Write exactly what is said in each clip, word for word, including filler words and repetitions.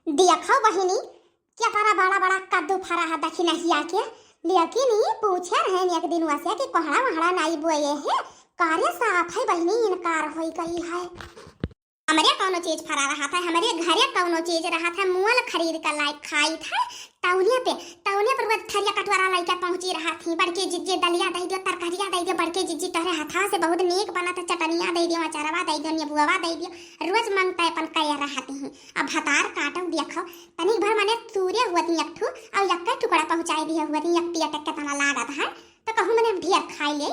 देखो बहिनी, केतना बड़ा बड़ा कद्दू फरा है दखिनहिया के। लेकिन ई पूछे रहेन एक दिन वसे कि कोहड़ा वहड़ा नाई बोए है, करे साफ है बहिनी, इनकार होई गई है। हमरे कौनो चीज फरा रहत है, हमरे घरे कौनो चीज रहत है, मुअल खरीद कर लाई खाइत है, तौनिया पे, तौनिया पर वो थरिया कटोरा लइके पहुँची रहत ही। बड़के जिज्जी दलिया दइ दियो, तरकारिया दइ दियो, बड़के जिज्जी तोहरे हथवा से बहुत नीक बनत है, चटनिया दइ दियो, अचारवा दइ दियो, नेबुआ दइ दियो, रोज मांगता है अपन कह रहत ही। अब भतार काटो देखो, तनिक भर मने तूरे हुअत ही एक ठू, और यक्के टुकड़ा पहुँचाई दिए हुअत ही, एक पिया टक्के तना लागत है। तो कहूँ मने हम ढेर खाई ले,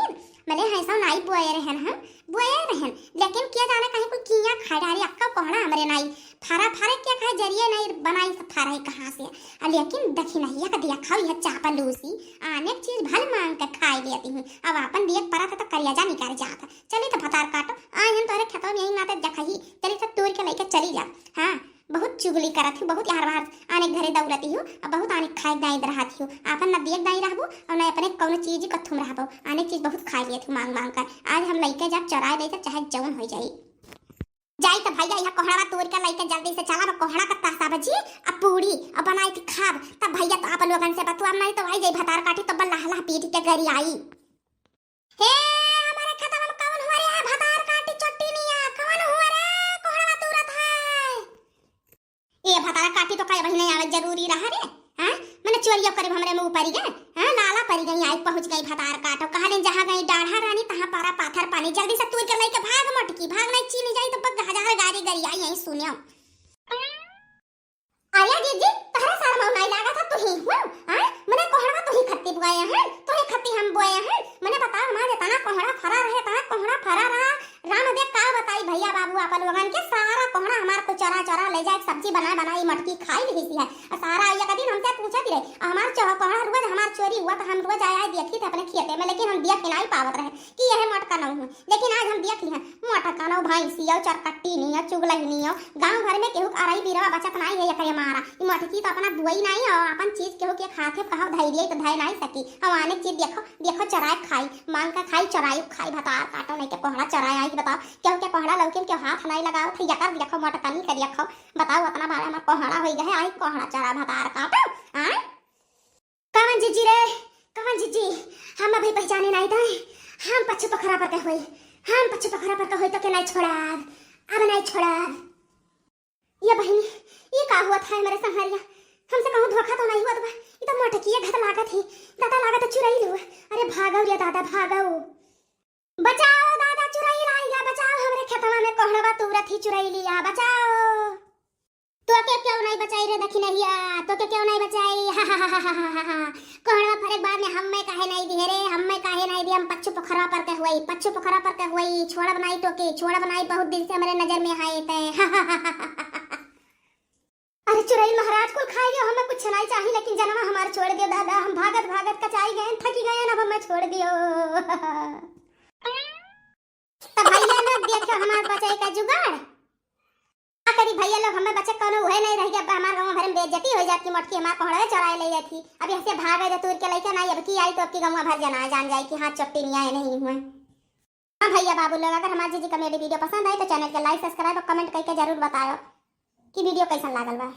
मने है सो नाई बोए रहन हम, बोए रहन, लेकिन के जाने कहीं कोई किया खा डारी, अक्का कोहड़ा हमरे नाई फरा, फरे के खाए जरिए नाई बनाई से फरा है कहाँ से। आ लेकिन दखिनहिया का देखा, यह चापलूसी आने चीज भल मांग के खाई लेती हूँ। अब आपन देख परत है तो करियाजा निकर जात है। चली तो भतार काटो, आए हम तोहरे खेतवा में यही नाते देखा ही, चली तो तोड़ के लेके चली जा। हाँ, बहुत चुगली करत ही, बहुत यार बाहर आने के घरे दौड़ती हूँ, अब बहुत आने खाए दाई रहत ही। आपन ना दिए दाई रहबो और ना अपने कौनो चीज कथुम रहबो। आने चीज बहुत खाए लेत ही मांग मांग कर। आज हम लइके जब चराए ले जब चाहे जौन हो जाई। जाई तो भैया यहाँ कोहड़ा तोड़ के लइके जल्दी से चला, अब कोहड़ा का तासा बजी, अब पूरी अब बनाई थी खाब, तब भैया तो आप लोगन से बतुआ नहीं तो आई जाई भतार काटी तो बल्ला हल्ला पीट के गरी आई। हे, हमारे खेतवा में कौन हुआ रे? भतार काटी चट्टी निया, कौन हुआ रे? कोहड़ा तुरत है। ए भतार काटी तो कई महीने आवे जरूरी रहा रे, हैं? मने चोरिया करे हमरे मुंह पड़ी गए, हैं? लाला पड़ी गई, आई पहुंच गई भतार काटो। कहा लेन जहाँ गई डाढ़ा रानी, तहाँ पारा पाथर पानी। जल्दी से तूर के लेके भाग मटकी, भाग नहीं चीनी जाई तो पग हजार गाड़ी गरी आई यहीं सुनियो। अरे जीजी, तहरा शर्म नाई लागत है, तू ही, हम्म, हाँ? मने कोहड़ा तू ही खत्ती बोए हैं, तू ही खत्ती हम बोए हैं। मने बताओ, हमार इतना कोहड़ा फरा रहे, इतना कोहड़ा फरा रहा। राम देव का बताई भैया बाबू, आप लोगन के सारा कोहड़ा हमार को चरा चरा ले जाए, सब्जी बनाए बनाए मटकी खाई ली सी है। और सारा एक दिन हमसे पूछत रहे, हमार चो-, कोहड़ा रोज हमार चोरी हुआ तो हम रोज आए आए देखी थे अपने खेते में, लेकिन हम देख के नाई पावत रहे कि यह मटका न हुआ। लेकिन आज हम देख लिहन, मोटकनो भैंसियो, चरकट्टी नियो, चुगलही नियो, गाँव भर में केहू के अरई बीरवा बचत नाई है एकरे मारा। ई मोटकी तो अपना बुआई नाई और अपन चीज केहू के खाते कहो धैर्य तो धै नाई सकी। हम आने चीज देखो, देखो चराए खाई, मांग का खाई, चराई खाई, भतार काटो नहीं के कोहड़ा चराए आई, बताओ, केहू के कोहड़ा लौके में केहू हाथ नाई लगाओ, तो यकर देखो मोटकनी के देखो, बताओ, अपना बारे में कोहड़ा होई गए, आई कोहड़ा चरा भतार काटो, आय? कवन जीजी रे, कवन जीजी? हम अभी पहचाने नाई दाई। हम पच्चू पोखरा पर के होई, हम पच्चू पोखरा पर के होई तो के नाई छोड़ाब, अब नाई छोड़ाब। ये बहिनी, ये का हुआ था हमारे संहरिया? हमसे कहूँ धोखा तो नाई हुआ बा? ये तो मोटकिए घत लागत ही, दादा लागत है चुरई लुआ। अरे भागो रे दादा, भागो। बचाओ दादा, चुरई लाई या बचाओ, हमरे खेतवा में कोहड़वा तुरत ही चुरई लिया, बचाओ। तोके क्यों नहीं बचाई रे दखिनहिया, तोके क्यों नहीं बचाई? हा, हा, हा। कोहड़वा फरे के बाद में हम्मे काहे नहीं दिहे रे, हम्मे काहे नहीं दिहे? हम पच्चू पोखरवा पर के हुई, पच्चू पोखरवा पर के हुई, छोड़ब नहीं तोके, छोड़ब नहीं, बहुत दिन से हमरे नजर में आए ते। अरे चुरैल महाराज, कुल खाई लियो, हमें कुछ नहीं चाहिए, लेकिन जनवा हमार छोड़ दियो दादा, हम भागत भागत कचाई गए, थकी गए, अब हमें छोड़ दियो। तब भैया लोग देखो हमार बचाई का जुगाड़। का करी भैया लोग, हमें बचे कौनो उहे नहीं रह गया, अब हमार गाँव भर में बेइज्जती हो जाती, मोटकी हमार कोहड़े चोराए ले जाती। अब यहाँ से भागे जो तूर के लइके ना, अब की आई तो अब की गाँव भर जना जान जाए कि हाँ, चट्टी नहीं आए नहीं हुए। हाँ भैया बाबू लोग, अगर हमार जीजी comedy video पसंद आए तो channel के like, subscribe और comment करके जरूर बताओ कि video कैसन लागल बा।